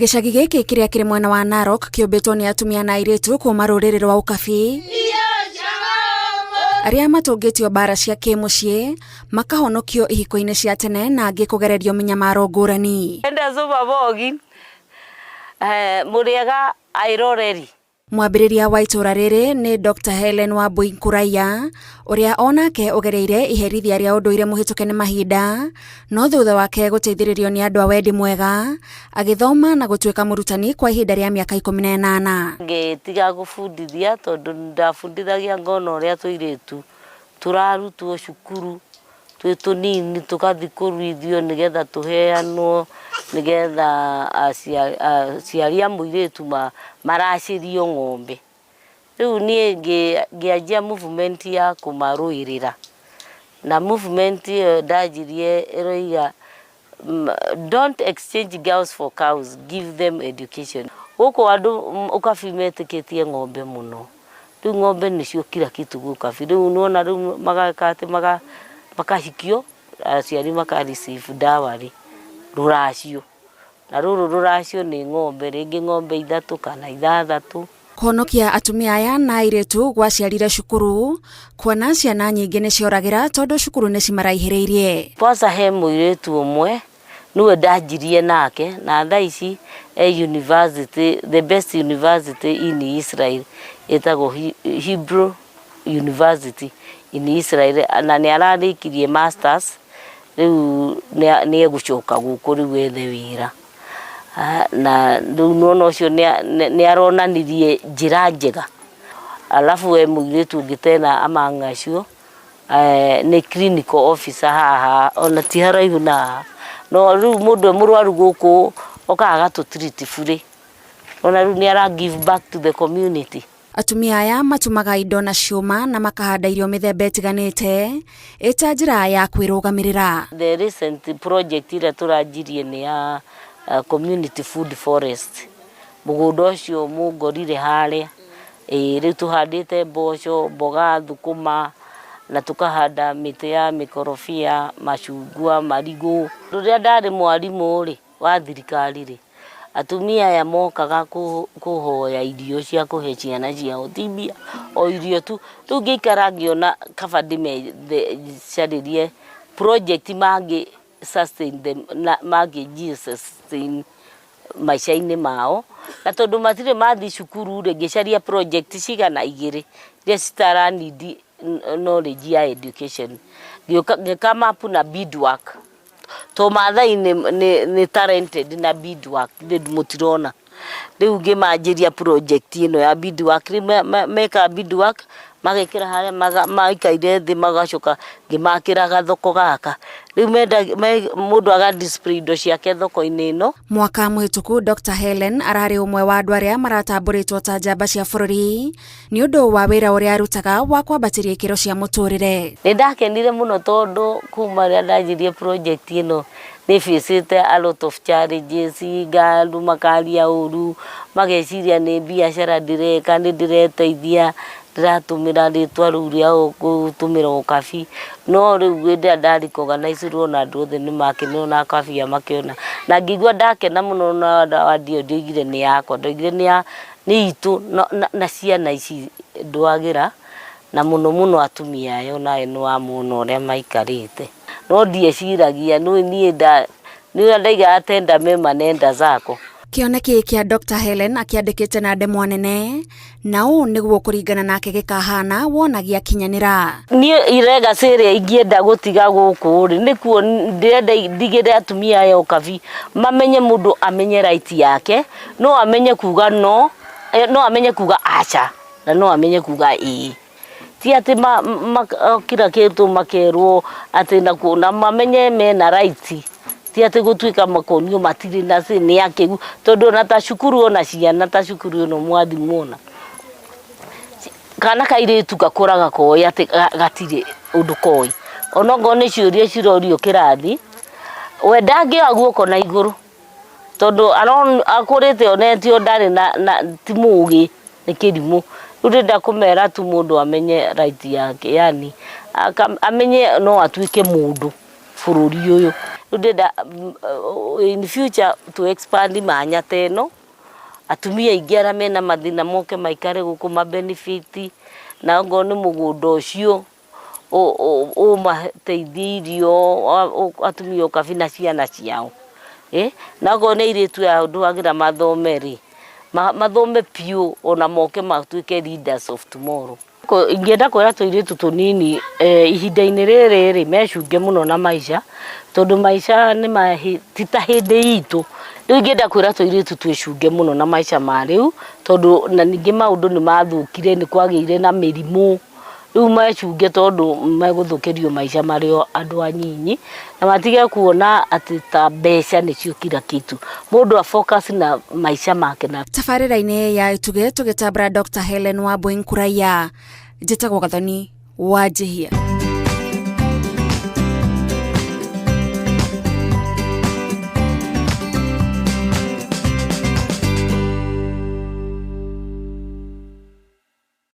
Gĩcagi gĩkĩ kĩrĩa kĩrĩ mwena wa Narok kĩũmbĩtwo nĩ atumia na airĩtu kuma rũrĩrĩ rwa Ũkabi arĩa matũngĩtio mbara cia kĩmũciĩ, makahonokio ihiko-inĩ cia tene na angĩ kũgererio mĩnyamaro ngũrani. Enda zuba bogi mũrĩega aĩroreri. Mwambĩrĩria wa itũra rĩrĩ nĩ Dr. Helen Wambui Nkuraiya ũrĩa onake ũgereire iherithia rĩa ũndũire mũhĩtũke nĩ mahinda, no thutha wake gũteithĩrĩrio nĩ andũ a wendi mwega agĩthoma na gũtuĩka mũrutani kwa ihinda rĩa mĩaka 18. Ngĩtiga gũbundithia tondũ ndabundithagia ngona ũrĩa tũirĩtu tũrarutwo cukuru twĩ tũnini tũgathiĩ kũruithio nĩgetha tũheanwo nĩgetha aciari a mũirĩtu maracĩrio ng'ombe. Rĩu niĩ ngĩanjia movement ya kũmarũĩrĩra, na movement ĩyo ndanjirie ĩroiga, "Don't exchange girls for cows, give them education." Gũkũ andũ ũkabi metĩkĩtie ng'ombe mũno. Rĩu ng'ombe nĩcio kila kitu gũkabi. Rĩu nĩwona rĩu mageka atĩ makahikio, aciari maka receive dowry, rũracio. Na rũrũ rũracio nĩ ng'ombe, rĩngĩ ng'ombe 3 kana 6. Kũhonokia atumia aya na airĩtu gwaciarire cukuru, kuona ciana nyingĩ nĩ cioragĩra tondũ cukuru nĩ cimaraihĩrĩirie. Kwanza he mũirĩtu ũmwe nĩwe ndanjirie nake, na thaa ici e university, the best university in Israel, ĩtagwo Hebrew University in Israel, na nĩ ararĩkirie masters, rĩu nĩ egũcoka gũkũ rĩu ethe wĩra. Na rĩu nĩwona ũcio nĩ aronanirie njĩra njega. Alafu he mũirĩtu ũngĩ tena among acio, nĩ clinical officer haha, ona ti haraihu na haha. No rĩu mũndũ e mũrwaru gũkũ okaga agatũ treat bure. Ona rĩu nĩ ara give back to the community. Atumia aya matumaga indo na ciũma na makahanda irio mĩthemba ĩtiganĩte ĩta njĩra ya kwĩrũgamĩrĩra. The recent project ĩrĩa tũranjirie nĩ ya community food forest. Mũgũnda ũcio mũngorire harĩa. Rĩu tũhandĩte mboco, mboga, thũkũma na tũkahanda mĩtĩ ya mĩkorobia, macungwa, marigũ. Rĩrĩa ndarĩ mwarimũ rĩ wa thirikari rĩ, atumia aya mokaga kũhoya irio cia kũhe ciana ciao, ti mbia, o irio tu. Rĩu ngĩikara ngĩona kaba ndĩmecarĩrie project mangĩ sustain them, na mangĩ sustain maica-inĩ mao. Na tondũ matirĩ mathiĩ cukuru rĩ, ngĩcaria project cigana 2 iria citara need knowledge ya education. Ngĩũka ngĩ come up na beadwork. To Maathai nĩ talented na beadwork, mũtirona. Rĩu ngĩmanjĩria project ĩno ya beadwork. Rĩu meka beadwork magekĩra harĩa maikaire thĩ, magacoka ngĩmakĩra gathoko gaka. Rĩu menda mũndũ aga display indo ciake thoko-inĩ ĩno. Mwaka mũhĩtũku Dr. Helen ararĩ ũmwe wa andũ arĩa maratambũrĩtwo ta njamba cia bũrũri nĩ ũndũ wa wĩra ũrĩa arutaga wa kwambatĩria ikĩro cia mũtũrĩre. Nĩ ndakenire mũno tondũ kuma rĩrĩa ndanjirie project ĩno nĩ facĩte a lot of challenges, andũ makaria ũru, mageciria nĩ biacara ndĩreka, nĩ ndĩreteithia, ndĩratũmĩra rĩtwa rĩu rĩa gũtũmĩra ũkabi. No rĩu hĩndĩ ĩrĩa nda recognize na andũ othe nĩ makenire ona akabia makĩona. Na ngĩigua ndakena mũno na award ĩyo ndioigire nĩ yakwa, ndoigire nĩ ya nĩ itũ na ciana ici ndwagĩra, na mũno mũno atumia aya onawe nĩ wamona ũrĩa maikarĩte. No ndieciragia nĩ niĩ nda nĩ ũrĩa ndaigaga tenda mema nenda zako. Kĩoneki kĩa Dr. Helen akĩandĩkĩte na ndemwa nene, na ũũ nĩguo kũringana nake gĩkahana wona gĩakinyanĩra. Niĩ legacy ĩrĩa ingĩenda gũtiga gũkũ rĩ, nĩkuo ndĩrenda ndigĩre atumia aya ũkabi mamenye mũndũ amenye right yake, no amenye kuga no, no amenye kuga aca, na no amenye kuga ĩĩ. Ti atĩ kila kĩndũ makerwo atĩ na mamenye mena right. Ti atĩ gũtuĩka makonio matirĩ na nĩ akĩgu, tondũ ona ta cukuru ona ciana ta cukuru ĩno mwathi muona. Kana kairĩtu gakũraga koĩ atĩ gatirĩ ũndũ koĩ. Ona okorwo nĩ ciũria cirorio kĩrathi, we ndangĩoya guoko na igũrũ. Tondũ akũrĩte onetio ndarĩ na ti mũgĩ, nĩ kĩrimũ. Rĩu ndĩrenda kũmera tu mũndũ amenye right yake, yani amenye no atuĩke mũndũ bũrũri ũyũ. Rĩu ndĩrenda in future to expand manya ta ĩno, atumia aingĩ arĩa mena mathĩna moke maikare gũkũ ma benefit, na okorwo nĩ mũgũnda ũcio ũmateithie irio atumia ũkabi na ciana ciao. Na okorwo nĩ airĩtu aya ndwagĩra mathome rĩ, mathome biũ ona moke matuĩke leaders of tomorrow. Ingĩenda kwĩra tũirĩtu tũnini ihinda-inĩ rĩrĩ rĩ, mecunge mũno na maica, tondũ maica nĩ ti ta hĩndĩ itũ. Rĩu ingĩenda kwĩra tũirĩtu twĩcunge mũno na maica ma rĩu, tondũ na ningĩ maũndũ nĩ mathũkire, nĩ kwagĩire na mĩrimũ. Rĩu mecunge tondũ megũthũkĩrio maica marĩ o andũ anyinyi, na matige kuona atĩ ta mbeca nĩcio kila kitu. Mũndũ a focus na maica make na Tabarĩra-inĩ ya Itugĩ tũgĩtambũra Dr. Helen Wambui Nkuraiya, njĩtagwo Gathoni wa Njihia.